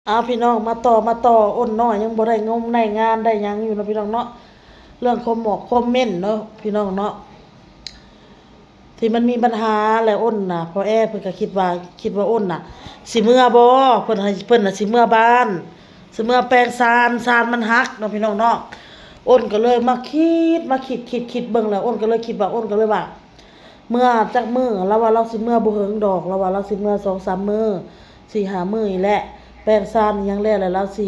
ເອົາພີ່ນ້ອງ ມາຕໍ່ ມາຕໍ່ ອ້ນນ້ອຍຍັງບໍ່ໄດ້ງົມໄດ້ງານໄດ້ຫຍັງຢູ່ເນາະພີ່ນ້ອງເນາະ. ເລື່ອງຄອມໝອກຄອມເມັນເນາະພີ່ນ້ອງເນາະ ທີ່ມັນມີບັນຫາແຫຼະ. ອ້ນນະ ພໍ່ແອເພິ່ນກໍຄິດວ່າ ຄິດວ່າອ້ນນະຊິເມືອບໍ່ ເພິ່ນໃຫ້ ເພິ່ນນະຊິເມືອບ້ານ ຊິເມືອແປງຊານ ຊານມັນຫັກເນາະພີ່ນ້ອງເນາະ. ອ້ນກໍເລີຍມາຄິດ ມາຄິດ ຄິດ ຄິດເບິ່ງແລ້ວ ອ້ນກໍເລີຍຄິດວ່າ ອ້ນກໍເລີຍວ່າ ເມືອຈັກມື້ ລາວວ່າລາວຊິເມືອບໍ່ເຫິງດອກ ລາວວ່າລາວຊິເມືອສອງສາມມື້ ສີ່ຫ້າມື້ນີ້ແຫຼະ ແປງຊານຫຍັງແລ້ວ ແລ້ວລາວຊິ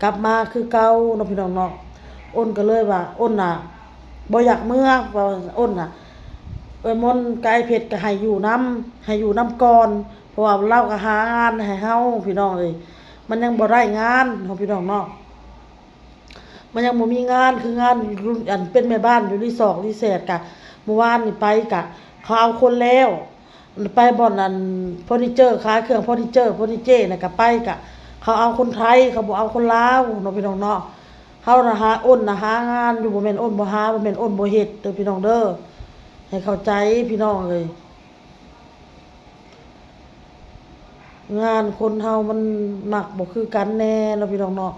ກັບມາຄືເກົ່າເນາະພີ່ນ້ອງເນາະ. ອ້ນກໍເລີຍວ່າ ອ້ນນະບໍ່ຢາກເມືອ ວ່າອ້ນນະ ເອື້ອຍມົນກັບອ້າຍເພັດກໍໃຫ້ຢູ່ນຳ ໃຫ້ຢູ່ນຳກ່ອນ ເພາະວ່າລາວກໍຫາງານໃຫ້ເຮົາພີ່ນ້ອງເອີຍ ມັນຍັງບໍ່ໄດ້ງານເນາະພີ່ນ້ອງເນາະ. ມັນຍັງບໍ່ມີງານ ຄືງານ ອັນ ເປັນແມ່ບ້ານຢູ່ຣີສອດຣີແຊດກະ ມື້ວານນີ້ໄປກະ ເຂົາເອົາຄົນແລ້ວ ໄປບ່ອນອັນເຟີນີເຈີ ຂາຍເຄື່ອງເຟີນີເຈີ ເຟີນີເຈນະ ກະໄປກະ ເຂົາເອົາຄົນໄທ ເຂົາບໍ່ເອົາຄົນລາວເນາະພີ່ນ້ອງເນາະ. ເຮົານະຫາ ອ້ນນະຫາງານຢູ່ ບໍ່ແມ່ນອ້ນບໍ່ຫາ ບໍ່ແມ່ນອ້ນບໍ່ເຮັດເດີພີ່ນ້ອງເດີ ໃຫ້ເຂົ້າໃຈພີ່ນ້ອງເອີຍ. ງານຄົນເຮົາມັນມັກບໍ່ຄືກັນແດ່ເນາະພີ່ນ້ອງເນາະ.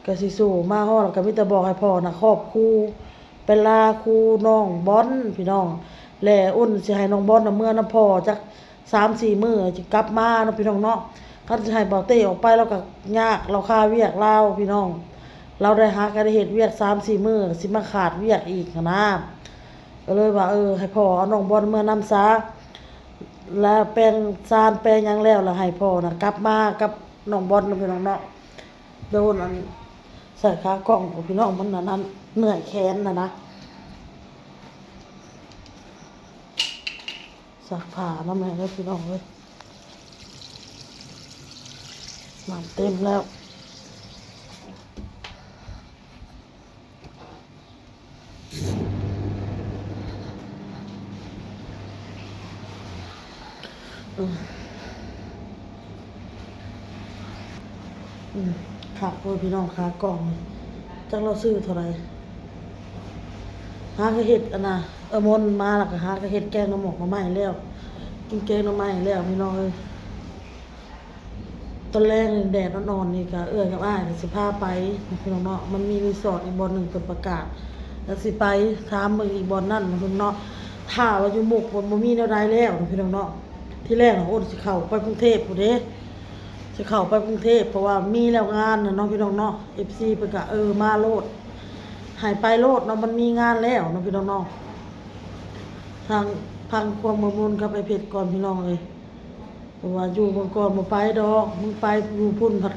ກະຊິສູ້ມາຮອດ ກະມີແຕ່ບອກໃຫ້ພໍ່ນະຂອບຄູ ໄປລາຄູນ້ອງບອນພີ່ນ້ອງ ແລະ ອ້ນຊິໃຫ້ນ້ອງບອນນະເມືອນຳພໍ່ຈັກສາມສີ່ມື້ ຈຶ່ງກັບມາເນາະພີ່ນ້ອງເນາະ. ຄັນຊິໃຫ້ບ່າວເຕ້ອອກໄປ ລາວກະຍາກ ລາວຄາວຽກລາວພີ່ນ້ອງ ລາວໄດ້ຫາກະໄດ້ເຮັດວຽກສາມສີ່ມື້ ກະຊິມາຂາດວຽກອີກຫັ້ນນາ. ກໍເລີຍວ່າ ເອີ ໃຫ້ພໍ່ເອົານ້ອງບອນເມືອນຳຊາ ແລ້ວແປງຊານແປງຫຍັງແລ້ວ ແລ້ວໃຫ້ພໍ່ນະກັບມາກັບນ້ອງບອນເນາະພີ່ນ້ອງເນາະ. ໂດນອັນ ໃສ່ຂາກ້ອງ ພີ່ນ້ອງ ມັນອັນນັ້ນ ເມື່ອຍແຂນນະນະ. ຊັກຜ້ານຳແດ່ເດີພີ່ນ້ອງເອີຍ ນ້ຳເຕັມແລ້ວ. ອືມ ອືມ ຄັກເວີຍພີ່ນ້ອງ ຂາກ້ອງນີ້ ຈັກລາວຊື້ເທົ່າໃດ. ຫາກະເຮັດອັນນະ ເອີ ມົນມາແລ້ວກະຫາກະເຮັດແກງໜໍ່ໝອກໜໍ່ໄມ້ແລ້ວ ກິນແກງໜໍ່ໄມ້ແລ້ວພີ່ນ້ອງເອີຍ. ຕອນແລງນີ້ແດດອ່ອນໆນີ້ກະເອື້ອຍກັບອ້າຍກະຊິພາໄປພີ່ນ້ອງເນາະ. ມັນມີຣີສອດອີກບ່ອນໜຶ່ງເພິ່ນປະກາດ ກະຊິໄປຖາມເບິ່ງອີກບ່ອນນັ້ນເພິ່ນເນາະ. ຖ້າວ່າຢູ່ມຸກບໍ່ ບໍ່ມີແນວໃດແລ້ວເນາະພີ່ນ້ອງເນາະ. ທີແລກນະ ໂອ້ນ ຊິເຂົ້າໄປກຸງເທບພຸ້ນເດ້ ຊິເຂົ້າໄປກຸງເທບ ເພາະວ່າມີແລ້ວງານນະເນາະພີ່ນ້ອງເນາະ. ເອັຟຊີ ເພິ່ນກະ ເອີ ມາໂລດ ໃຫ້ໄປໂລດເນາະ ມັນມີງານແລ້ວເນາະພີ່ນ້ອງເນາະ. ທາງ ຟັງຄວາມເມືອມົນກັບອ້າຍເພັດກ່ອນພີ່ນ້ອງເອີຍ. ເພາະວ່າຢູ່ເມືອງກ່ອນບໍ່ໄປດອກ ມຶງໄປຢູ່ພຸ້ນພັດ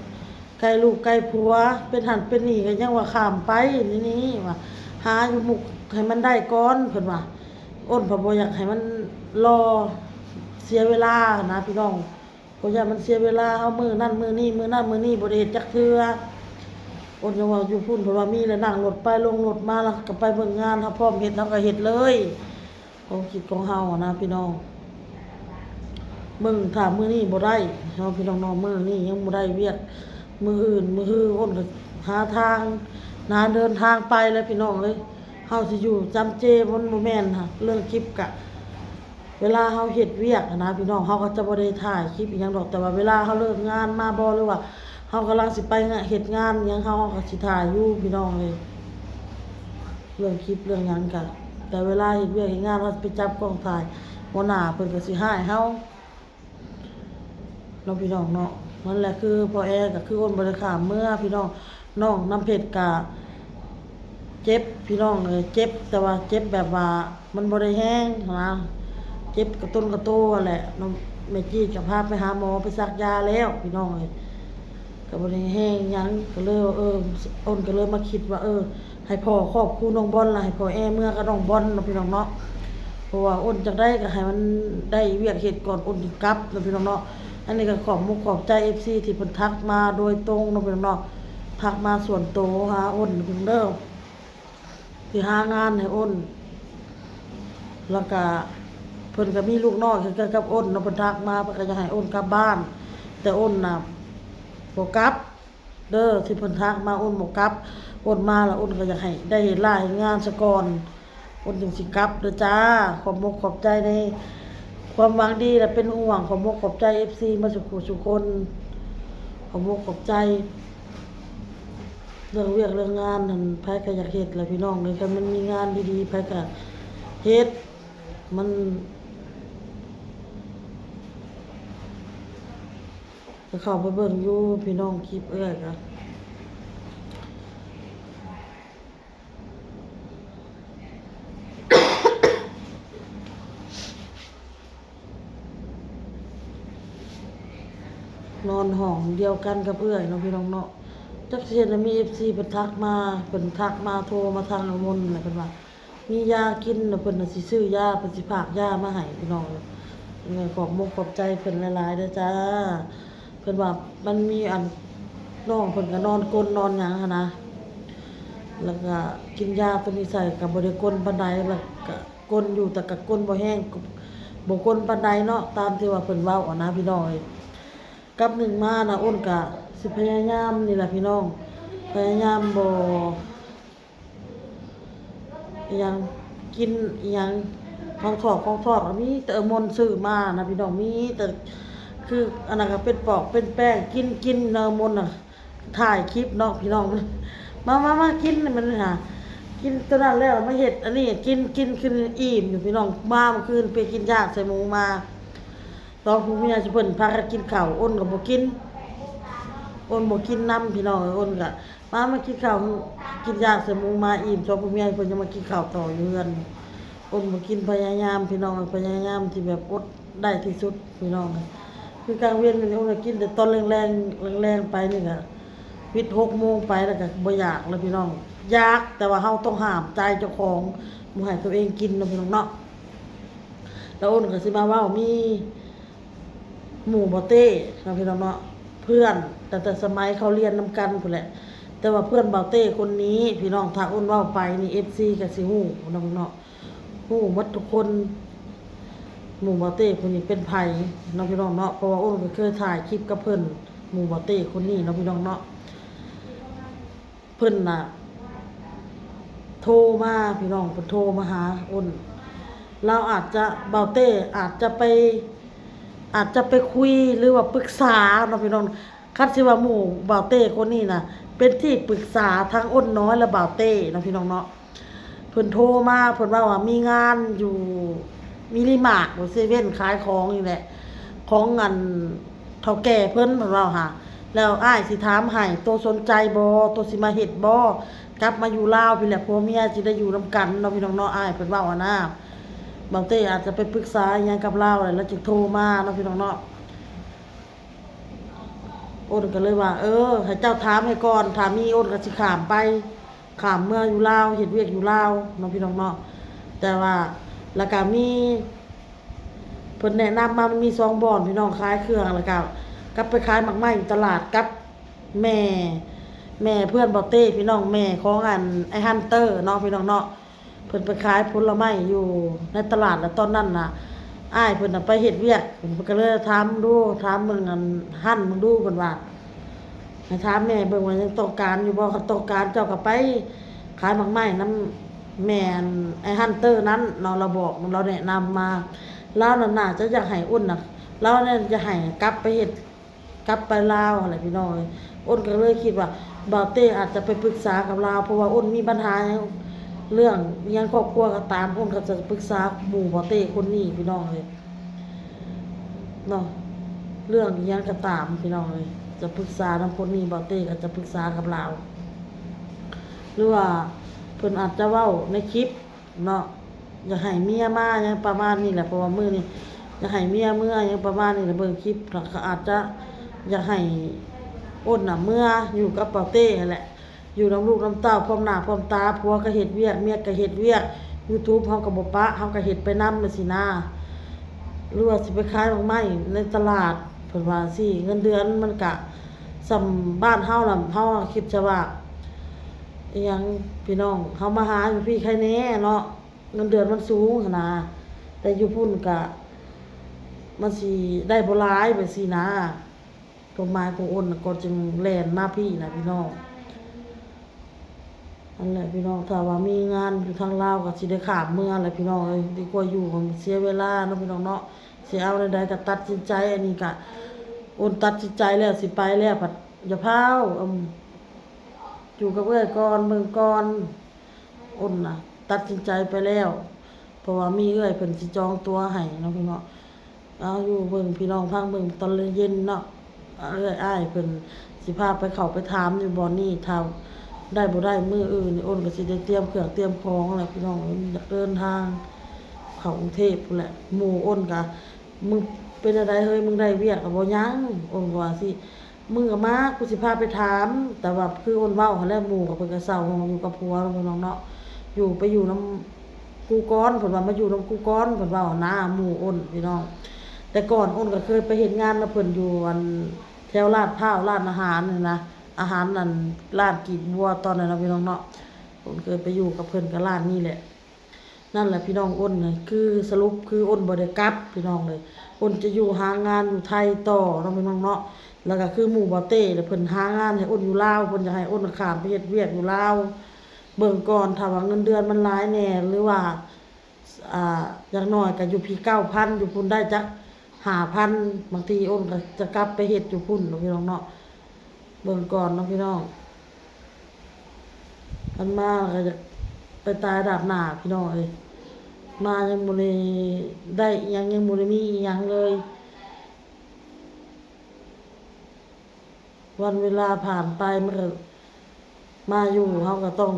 ໃກ້ລູກໃກ້ຜົວ ເປັນຫັ້ນເປັນນີ້ ກະຍັງວ່າຂ້າມໄປນີ້ ນີ້ວ່າ ຫາຢູ່ມຸກໃຫ້ມັນໄດ້ກ່ອນ ເພິ່ນວ່າ. ອ້ນພັດບໍ່ຢາກໃຫ້ມັນລໍ ເສຍເວລາຫັ້ນນະພີ່ນ້ອງ ບໍ່ຢາກມັນເສຍເວລາເຮົາ ມື້ນັ້ນມື້ນີ້ ມື້ນັ້ນມື້ນີ້ ບໍ່ໄດ້ເຮັດຈັກເທື່ອ. ອ້ນຍັງວ່າຢູ່ພຸ້ນ ເພິ່ນວ່າມີແລ້ວ ນັ່ງລົດໄປ ລົງລົດມາ ແລ້ວກະໄປເບິ່ງງານ ເຮົາພ້ອມເຮັດ ເຮົາກະເຮັດເລີຍ. ຄວາມຄິດຂອງເຮົາຫັ້ນນະພີ່ນ້ອງ ເບິ່ງຖ້າມື້ນີ້ບໍ່ໄດ້ເນາະພີ່ນ້ອງເນາະ ມື້ນີ້ຍັງບໍ່ໄດ້ວຽກ ມື້ອື່ນມື້ຮືອ້ນກະຫາທາງ ຫາເດີນທາງໄປແລ້ວພີ່ນ້ອງເອີຍ. ເຮົາຊິຢູ່ຈຳເຈ ມັນບໍ່ແມ່ນ ເລື່ອງຄລິບກະ ເວລາເຮົາເຮັດວຽກຫັ້ນນະພີ່ນ້ອງ ເຮົາກະຈະບໍ່ໄດ້ຖ່າຍຄລິບອີ່ຫຍັງດອກ ແຕ່ວ່າເວລາເຮົາເລີກງານມາບໍ ຫຼືວ່າເຮົາກຳລັງຊິໄປເຮັດງານຫຍັງ ເຮົາກະຊິຖ່າຍຢູ່ພີ່ນ້ອງເອີຍ. ເລື່ອງຄລິບເລື່ອງຫຍັງກະ ແຕ່ເວລາເຮັດວຽກເຮັດງານ ເຮົາໄປຈັບກ້ອງຖ່າຍ ຫົວໜ້າເພິ່ນກະຊິຮ້າຍເຮົາເນາະພີ່ນ້ອງເນາະ. ນັ້ນແຫຼະ ຄືພໍ່ແອກະຄືອ້ນບໍ່ໄດ້ຂ້າມເມືອພີ່ນ້ອງ ນ້ອງນ້ຳເພັດກະເຈັບພີ່ນ້ອງເອີຍ ເຈັບ ແຕ່ວ່າເຈັບແບບວ່າມັນບໍ່ໄດ້ແຮງຫັ້ນນະ ເຈັບກະຕົນກະໂຕຫັ້ນແຫຼະເນາະ. ແມ່ຈີດກະພາໄປຫາໝໍໄປສັກຢາແລ້ວພີ່ນ້ອງເອີຍ ກະບໍ່ໄດ້ແຮງຫຍັງ ກະເລີຍວ່າ ເອີ ອ້ນກະເລີຍມາຄິດວ່າ ເອີ ໃຫ້ພໍ່ຂອບຄູນ້ອງບອນ ລະໃຫ້ພໍ່ແອເມືອກັບນ້ອງບອນເນາະພີ່ນ້ອງເນາະ. ເພາະວ່າອ້ນຈັ່ງໃດກະໃຫ້ມັນໄດ້ວຽກເຮັດກ່ອນ ອ້ນຈຶ່ງກັບເນາະພີ່ນ້ອງເນາະ. ອັນນີ້ກະຂອບມຸກຂອບໃຈເອັຟຊີທີ່ເພິ່ນທັກມາໂດຍຕົງເນາະພີ່ນ້ອງເນາະ ທັກມາສ່ວນໂຕຫາອ້ນເພິ່ນເດີ ທີ່ຫາງານໃຫ້ອ້ນ ແລ້ວກະເພິ່ນກະມີລູກນ້ອຍຄືກັນກັບອ້ນເນາະ ເພິ່ນທັກມາ ເພິ່ນກະຢາກໃຫ້ອ້ນກັບບ້ານ ແຕ່ອ້ນນະບໍ່ກັບເດີ ທີ່ເພິ່ນທັກມາ ອ້ນບໍ່ກັບ. ອ້ນມາລະ ອ້ນກະຢາກໃຫ້ໄດ້ເຮັດລາເຮັດງານສາກ່ອນ ອ້ນຈຶ່ງຊິກັບເດີຈ້າ. ຂອບມຸກຂອບໃຈໃນ ຄວາມຫວັງດີ ແລະ ເປັນຫ່ວງ. ຂອບອົກຂອບໃຈເອັຟຊີໝົດສູ່ຜູ້ສູ່ຄົນ. ຂອບອົກຂອບໃຈ. ເລື່ອງວຽກເລື່ອງງານຫັ້ນ ໃຜກໍຢາກເຮັດແຫຼະພີ່ນ້ອງເອີຍ. ຄັນມັນມີງານດີໆ ໃຜກໍເຮັດ. ມັນ ກໍເຂົ້າໄປເບິ່ງຢູ່ພີ່ນ້ອງ ຄລິບເອື້ອຍກໍ ນອນຫ້ອງດຽວກັນກັບເອື້ອຍເນາະ ພີ່ນ້ອງເນາະ. ຈັກຊິເຮັດໃດ ມີເອັຟຊີເພິ່ນທັກມາ ເພິ່ນທັກມາ ໂທມາທາງນ້ອງມົນແຫຼະ ເພິ່ນວ່າ ມີຢາກິນ ແລ້ວເພິ່ນຊິຊື້ຢາ ເພິ່ນຊິພາກຢາມາໃຫ້ພີ່ນ້ອງ. ເອີ ຂອບມົກຂອບໃຈເພິ່ນຫຼາຍໆເດີຈ້າ. ເພິ່ນວ່າມັນມີອັນ ນ້ອງເພິ່ນກໍນອນກົນນອນຫຍັງຫັ້ນນະ ແລ້ວກໍກິນຢາຕົວນີ້ໃສ່ກໍບໍ່ໄດ້ກົນປານໃດ ແລ້ວກໍກົນຢູ່ ແຕ່ກໍກົນບໍ່ແຮງ ບໍ່ກົນປານໃດເນາະ ຕາມທີ່ວ່າເພິ່ນເວົ້າຫັ້ນນະ ພີ່ນ້ອງເອີຍ. ກັບໜຶ່ງມານະ ອ້ນກະຊິພະຍາຍາມນີ້ແຫຼະພີ່ນ້ອງ ພະຍາຍາມບໍ່ ອີ່ຫຍັງ ກິນອີ່ຫຍັງ ຂອງທອດ ຂອງທອດກໍມີແຕ່ເອື້ອຍມົນຊື້ມານະພີ່ນ້ອງ. ມີແຕ່ ຄືອັນນັ້ນກໍເປັນປອກເປັນແປ້ງ ກິນ ກິນເອື້ອຍມົນນະ ຖ່າຍຄລິບເນາະພີ່ນ້ອງ. ມາ ມາ ມາກິນ ມັນຫາ ກິນຕົວນັ້ນແລ້ວມາເຮັດອັນນີ້ ກິນ ກິນຄືອີ່ມຢູ່ພີ່ນ້ອງ. ມາມື້ຄືນໄປກິນຢາກໃສ່ໝູມາ ສອງຜົວເມຍເພິ່ນພາກັນກິນເຂົ້າ ອ້ນກໍບໍ່ກິນ ອ້ນບໍ່ກິນນຳພີ່ນ້ອງເອີຍ. ອ້ນກໍມາ ມາກິນເຂົ້າ ກິນຢາກໃສ່ໝູມາອີ່ມ ສອງຜົວເມຍເພິ່ນຍັງມາກິນເຂົ້າຕໍ່ຢູ່ເຮືອນ. ອ້ນບໍ່ກິນ ພະຍາຍາມພີ່ນ້ອງເອີຍ ພະຍາຍາມທີ່ແບບອົດໄດ້ທີ່ສຸດພີ່ນ້ອງ. ຄືກາງເວັນນີ້ອ້ນກໍກິນແຕ່ຕອນແລງໆ ແລງໆໄປນີ້ກໍ ວິດຫົກໂມງໄປແລ້ວກໍບໍ່ຢາກແລ້ວພີ່ນ້ອງ. ຢາກ ແຕ່ວ່າເຮົາຕ້ອງຫ້າມໃຈເຈົ້າຂອງ ບໍ່ໃຫ້ຕົວເອງກິນເນາະພີ່ນ້ອງເນາະ. ແລ້ວອ້ນກໍຊິມາເວົ້າ ມີ ໝູ່ບ່າວເຕ້ເນາະ ພີ່ນ້ອງເນາະ ເພື່ອນຕັ້ງແຕ່ສະໄໝເຂົາຮຽນນຳກັນພຸ້ນແຫຼະ. ແຕ່ວ່າເພື່ອນບ່າວເຕ້ຄົນນີ້ ພີ່ນ້ອງ ຖ້າອ້ນເວົ້າໄປນີ້ ເອັຟຊີກໍຊິຮູ້ເນາະ ພີ່ນ້ອງເນາະ ຮູ້ໝົດທຸກຄົນ ໝູ່ບ່າວເຕ້ຄົນນີ້ເປັນໃຜເນາະ ພີ່ນ້ອງເນາະ. ເພາະວ່າອ້ນກໍເຄີຍຖ່າຍຄລິບກັບເພິ່ນ ໝູ່ບ່າວເຕ້ຄົນນີ້ເນາະ ພີ່ນ້ອງເນາະ. ເພິ່ນນະໂທມາພີ່ນ້ອງ ເພິ່ນໂທມາຫາອ້ນ. ລາວອາດຈະ ບ່າວເຕ້ອາດຈະໄປ ອາດຈະໄປຄຸຍ ຫຼືວ່າປຶກສາເນາະພີ່ນ້ອງ. ຄັນຊິວ່າໝູ່ບ່າວເຕ້ຄົນນີ້ນະ ເປັນທີ່ປຶກສາທັງອ້ນນ້ອຍ ແລະ ບ່າວເຕ້ເນາະພີ່ນ້ອງເນາະ. ເພິ່ນໂທມາ ເພິ່ນເວົ້າວ່າມີງານຢູ່ມິນິມາດ ເຊເວັ່ນ ຂາຍຂອງນີ້ແຫຼະ ຂອງອັນ ເຖົ້າແກ່ເພິ່ນ ເພິ່ນເວົ້າຫາ. ແລ້ວອ້າຍຊິຖາມໃຫ້ ໂຕສົນໃຈບໍ່? ໂຕຊິມາເຮັດບໍ່? ກັບມາຢູ່ລາວພີ້ແຫຼະ ຜົວເມຍຊິໄດ້ຢູ່ນຳກັນເນາະ ພີ່ນ້ອງເນາະ. ອ້າຍເພິ່ນເວົ້າຫັ້ນນະ ບ່າວເຕ້ອາດຈະໄປປຶກສາອີ່ຫຍັງກັບລາວແຫຼະ ລາວຈຶ່ງໂທມາເນາະ ພີ່ນ້ອງເນາະ. ອ້ນກໍເລີຍວ່າ ເອີ ໃຫ້ເຈົ້າຖາມໃຫ້ກ່ອນ ຖ້າມີອ້ນກໍຊິຂ້າມໄປ ຂ້າມເມືອຢູ່ລາວ ເຮັດວຽກຢູ່ລາວເນາະ ພີ່ນ້ອງເນາະ. ແຕ່ວ່າ ແລ້ວກໍມີ ເພິ່ນແນະນຳມາ ມັນມີສອງບ່ອນ ພີ່ນ້ອງ ຂາຍເຄື່ອງ ແລ້ວກໍກັບໄປຂາຍໝາກໄມ້ຢູ່ຕະຫຼາດກັບແມ່ ແມ່ເພື່ອນບ່າວເຕ້ ພີ່ນ້ອງ ແມ່ຂອງອັນ ອ້າຍຮັນເຕີເນາະ ພີ່ນ້ອງເນາະ. ເພິ່ນໄປຂາຍຜົນລະໄມ້ຢູ່ໃນຕະຫຼາດ ແລ້ວຕອນນັ້ນນະ ອ້າຍເພິ່ນນະໄປເຮັດວຽກ ເພິ່ນກໍເລີຍຖາມເບິ່ງດູ ຖາມເບິ່ງອັນ ຮັນເບິ່ງດູ ເພິ່ນວ່າ ໃຫ້ຖາມແມ່ເບິ່ງວ່າຍັງຕ້ອງການຢູ່ບໍ່ ຄັນຕ້ອງການເຈົ້າກໍໄປຂາຍໝາກໄມ້ນຳແມ່ອັນ ອ້າຍຮັນເຕີນັ້ນເນາະ ລາວບອກ ລາວແນະນຳມາ. ລາວນັ້ນໜ້າຈະຢາກໃຫ້ອ້ນນະ ລາວນັ້ນຈະໃຫ້ກັບໄປເຮັດ ກັບໄປລາວຫັ້ນແຫຼະ ພີ່ນ້ອງເອີຍ. ອ້ນກໍເລີຍຄິດວ່າ ບ່າວເຕ້ອາດຈະໄປປຶກສາກັບລາວ ເພາະວ່າອ້ນມີບັນຫາຫຍັງ ເລື່ອງຫຍັງຄອບຄົວກໍຕາມ ອ້ນກໍຈະປຶກສາໝູ່ບ່າວເຕ້ຄົນນີ້ ພີ່ນ້ອງເອີຍເນາະ. ເລື່ອງອີ່ຫຍັງກໍຕາມ ພີ່ນ້ອງເອີຍ ຈະປຶກສານຳຄົນນີ້ ບ່າວເຕ້ກໍຈະປຶກສາກັບລາວ ຫຼືວ່າເພິ່ນອາດຈະເວົ້າໃນຄລິບ ເນາະ ຢາກໃຫ້ເມຍມາຫຍັງປະມານນີ້ແຫຼະ ເພາະວ່າມື້ນີ້ຢາກໃຫ້ເມຍເມືອຫຍັງປະມານນີ້ແຫຼະ. ເບິ່ງຄລິບແລ້ວກໍອາດຈະຢາກໃຫ້ອ້ນນະເມືອຢູ່ກັບບ່າວເຕ້ຫັ້ນແຫຼະ ຢູ່ນຳລູກນຳເຕົ້າ ພ້ອມໜ້າພ້ອມຕາ ຜົວກໍເຮັດວຽກ ເມຍກໍເຮັດວຽກ ຢູທູບເຮົາກໍບໍ່ປະ ເຮົາກໍເຮັດໄປນຳຈັ່ງຊີ້ນາ. ຫຼືວ່າຊິໄປຂາຍໝາກໄມ້ໃນຕະຫຼາດ ເພິ່ນວ່າຊີ້ ເງິນເດືອນມັນກະສ່ຳບ້ານເຮົາລະ ເຮົາຄິດຊະວ່າ ອີ່ຫຍັງ ພີ່ນ້ອງ ເຮົາມາຫາຢູ່ພີ້ໃຄແນ່ເນາະ ເງິນເດືອນມັນສູງຫັ້ນນະ ແຕ່ຢູ່ພຸ້ນກະມັນຊິໄດ້ບໍ່ຫຼາຍແບບຊີ້ນະ. ຄວາມໝາຍຂອງອ້ນກໍຈຶ່ງແລ່ນມາພີ້ນະ ພີ່ນ້ອງ. ນັ້ນແຫຼະ ພີ່ນ້ອງ ຖ້າວ່າມີງານຢູ່ທາງລາວກໍຊິໄດ້ຂ້າມເມືອແຫຼະ ພີ່ນ້ອງເອີຍ ດີກວ່າຢູ່ເສຍເວລາເນາະ ພີ່ນ້ອງເນາະ. ຊິເອົາແນວໃດກໍຕັດສິນໃຈ. ອັນນີ້ກະ ອ້ນຕັດສິນໃຈແລ້ວ ຊິໄປແລ້ວ ພັດຢ່າພ້າວ ເອີ່ມ ຢູ່ກັບເອື້ອຍກ່ອນ ເບິ່ງກ່ອນ. ອ້ນນະຕັດສິນໃຈໄປແລ້ວ ເພາະວ່າມີເອື້ອຍເພິ່ນຊິຈອງຕົວໃຫ້ເນາະ ພີ່ນ້ອງ. ເອົາ ຢູ່ເບິ່ງ ພີ່ນ້ອງຟັງເບິ່ງຕອນເຢັນເນາະ ເອື້ອຍອ້າຍເພິ່ນຊິພາໄປເຂົ້າໄປຖາມຢູ່ບ່ອນນີ້. ຖ້າໄດ້ບໍ່ໄດ້ ມື້ອື່ນນີ້ອ້ນກໍຊິໄດ້ຕຽມເຄື່ອງຕຽມຂອງແຫຼະ ພີ່ນ້ອງ. ຢາກເດີນທາງເຂົ້າກຸງເທບພຸ້ນແຫຼະ. ໝູ່ອ້ນກະ ມຶງເປັນແນວໃດເຮີ້ຍ ມຶງໄດ້ວຽກແລ້ວບໍ່? ຍັງ. ອ້ນກໍວ່າຊິ ມຶງກໍມາ ກູຊິພາໄປຖາມ. ແຕ່ວ່າຄືອ້ນເວົ້າຫັ້ນແຫຼະ ໝູ່ກໍເພິ່ນກໍເຊົ່າຫ້ອງຢູ່ກັບຜົວເນາະ ພີ່ນ້ອງເນາະ ຢູ່ ໄປຢູ່ນຳ ກູກ່ອນ ເພິ່ນວ່າມາຢູ່ນຳກູກ່ອນ ເພິ່ນເວົ້ານະ ໝູ່ອ້ນ ພີ່ນ້ອງ. ແຕ່ກ່ອນອ້ນກໍເຄີຍໄປເຮັດງານນຳເພິ່ນຢູ່ ອັນ ແຖວລາດພ້າວ ຮ້ານອາຫານຫັ້ນນະ ອາຫານ ອັນ ຮ້ານກີບບົວຕອນນັ້ນນະ ພີ່ນ້ອງເນາະ. ອ້ນເຄີຍໄປຢູ່ກັບເພິ່ນກໍຮ້ານນີ້ແຫຼະ. ນັ້ນແຫຼະ ພີ່ນ້ອງ ອ້ນນະ ຄືສະຫຼຸບຄືອ້ນບໍ່ໄດ້ກັບ ພີ່ນ້ອງເອີຍ. ອ້ນຈະຢູ່ຫາງານຢູ່ໄທຕໍ່ເນາະ ພີ່ນ້ອງເນາະ. ແລ້ວກໍຄືໝູ່ບ່າວເຕ້ແຫຼະ ເພິ່ນຫາງານໃຫ້ອ້ນຢູ່ລາວ ເພິ່ນຢາກໃຫ້ອ້ນຂ້າມໄປເຮັດວຽກຢູ່ລາວ ເບິ່ງກ່ອນ ຖ້າວ່າເງິນເດືອນມັນຫຼາຍແດ່ ຫຼືວ່າ ອ່າ ຢ່າງໜ້ອຍກໍຢູ່ພີ້ເກົ້າພັນ ຢູ່ພຸ້ນໄດ້ຈັກຫ້າພັນ ບາງທີອ້ນກໍຈະກັບໄປເຮັດຢູ່ພຸ້ນເນາະ ພີ່ນ້ອງເນາະ. ເບິ່ງກ່ອນເນາະ ພີ່ນ້ອງ. ຄັນມາກໍຢາກໄປຕາຍດາບໜ້າ ພີ່ນ້ອງເອີຍ. ມາຍັງບໍ່ໄດ້ ໄດ້ອີ່ຫຍັງ ຍັງບໍ່ໄດ້ມີອີ່ຫຍັງເລີຍ. ວັນເວລາຜ່ານໄປ ມັນກໍມາຢູ່ ເຮົາກໍຕ້ອງ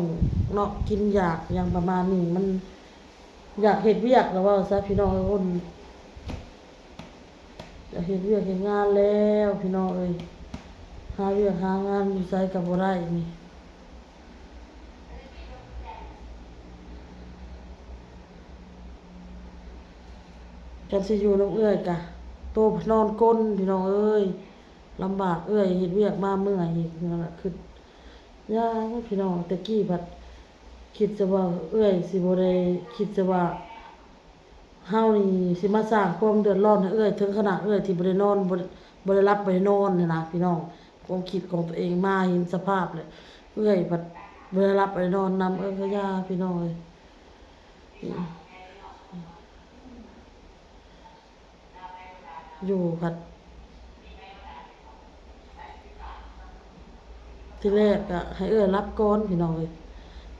ເນາະ ກິນຢາກຫຍັງປະມານນີ້. ມັນຢາກເຮັດວຽກ ກໍເວົ້າຊະ ພີ່ນ້ອງເອີຍ. ຢາກເຮັດວຽກເຮັດງານແລ້ວ ພີ່ນ້ອງເອີຍ. ຫາວຽກຫາງານຢູ່ໃສກໍບໍ່ໄດ້ນີ້. ຄັນຊິຢູ່ນຳເອື້ອຍກະໂຕນອນກົນ ພີ່ນ້ອງເອີຍ. ລຳບາກ ເອື້ອຍເຮັດວຽກມາເມື່ອຍອີກ ນັ້ນລະ ຄິດ ຢ່າ ພີ່ນ້ອງ. ແຕ່ກີ້ພັດຄິດຊະວ່າເອື້ອຍຊິບໍ່ໄດ້ ຄິດຊະວ່າເຮົານີ້ຊິມາສ້າງຄວາມເດືອດຮ້ອນໃຫ້ເອື້ອຍ ເຖິງຂະໜາດເອື້ອຍທີ່ບໍ່ໄດ້ນອນ ບໍ່ ບໍ່ໄດ້ຫຼັບບໍ່ໄດ້ນອນນີ້ນະ ພີ່ນ້ອງ. ຄວາມຄິດຂອງຕົວເອງມາເຫັນສະພາບແລ້ວ ເອື້ອຍພັດບໍ່ໄດ້ຫຼັບບໍ່ໄດ້ນອນນຳ. ເອີ ກໍຢ່າ ພີ່ນ້ອງເອີຍ. ຢູ່ພັດ ທີແລກກະໃຫ້ເອື້ອຍຫຼັບກ່ອນ ພີ່ນ້ອງເອີຍ.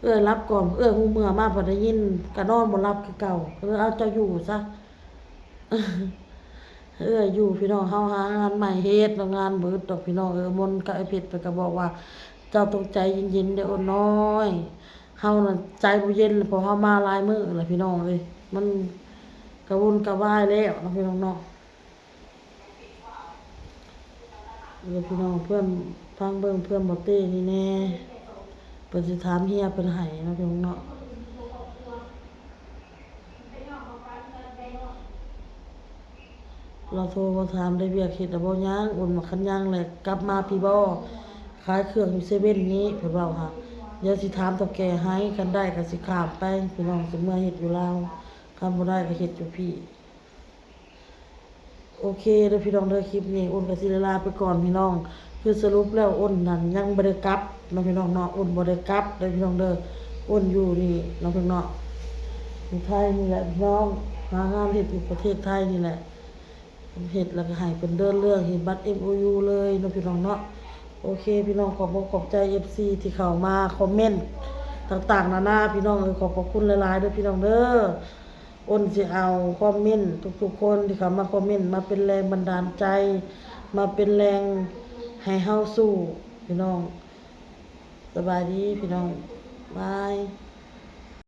ເອື້ອຍຫຼັບກ່ອນ ເອື້ອຍຮູ້ເມື່ອມາ ພັດໄດ້ຍິນກະນອນບໍ່ຫຼັບຄືເກົ່າ ກໍເລີຍເອົາເຈົ້າຢູ່ຊະ. ເອື້ອຍຢູ່ ພີ່ນ້ອງ. ເຮົາຫາງານໃໝ່ເຮັດເນາະ ງານບໍ່ອຶດດອກ ພີ່ນ້ອງເອີຍ. ມົນກັບອ້າຍເພັດເພິ່ນກໍບອກວ່າ ເຈົ້າຕ້ອງໃຈເຢັນໆເດີ້ ໂອ້ນນ້ອຍ. ເຮົານະໃຈບໍ່ເຢັນ ເພາະເຮົາມາຫຼາຍມື້ແລ້ວ ພີ່ນ້ອງເອີຍ. ມັນກະວຸ່ນກະວາຍແລ້ວເນາະ ພີ່ນ້ອງເນາະ. ເອີ ພີ່ນ້ອງ ເພື່ອນ ຟັງເບິ່ງເພື່ອນບໍ່ເຕ້ນີ້ແດ່ ເພິ່ນຊິຖາມເຮຍເພິ່ນໃຫ້ເນາະ ພີ່ນ້ອງເນາະ. ລາວໂທມາຖາມໄດ້ວຽກເຮັດແລ້ວບໍ່? ຍັງ. ໂອ້ນວ່າ ຄັນຍັງແລ້ວກັບມາພີ້ບໍ່? ຂາຍເຄື່ອງຢູ່ເຊເວັ່ນນີ້ ເພິ່ນເວົ້າຫາ. ດຽວຊິຖາມເຖົ້າແກ່ໃຫ້ ຄັນໄດ້ກໍຊິຂ້າມໄປ ພີ່ນ້ອງ ຊິເມືອເຮັດຢູ່ລາວ ຄັນບໍ່ໄດ້ກໍເຮັດຢູ່ພີ້. ໂອເຄເດີ້ ພີ່ນ້ອງເດີ້ ຄລິບນີ້ອ້ນກໍຊິໄດ້ລາໄປກ່ອນ ພີ່ນ້ອງ. ຄືສະຫຼຸບແລ້ວອ້ນນັ້ນຍັງບໍ່ໄດ້ກັບເນາະ ພີ່ນ້ອງເນາະ. ອ້ນບໍ່ໄດ້ກັບເດີ້ ພີ່ນ້ອງເດີ້ ອ້ນຢູ່ນີ້ເນາະ ພີ່ນ້ອງເນາະ ຢູ່ໄທນີ້ແຫຼະ ພີ່ນ້ອງ. ຫາງານເຮັດຢູ່ປະເທດໄທນີ້ແຫຼະ ເຮັດແລ້ວກໍໃຫ້ເພິ່ນເດີນເລື່ອງເຮັດບັດເອັມໂອຢູເລີຍເນາະ ພີ່ນ້ອງເນາະ. ໂອເຄ ພີ່ນ້ອງ ຂອບອົກຂອບໃຈເອັຟຊີທີ່ເຂົ້າມາຄອມເມັນຕ່າງໆນານາ ພີ່ນ້ອງເອີຍ. ຂອບພະຄຸນຫຼາຍໆເດີ້ ພີ່ນ້ອງເດີ້. ອ້ນຊິເອົາຄອມເມັນທຸກໆຄົນທີ່ເຂົ້າມາຄອມເມັນມາເປັນແຮງບັນດານໃຈ ມາເປັນແຮງໃຫ້ເຮົາສູ້ ພີ່ນ້ອງ. ສະບາຍດີ ພີ່ນ້ອງ ບາຍ.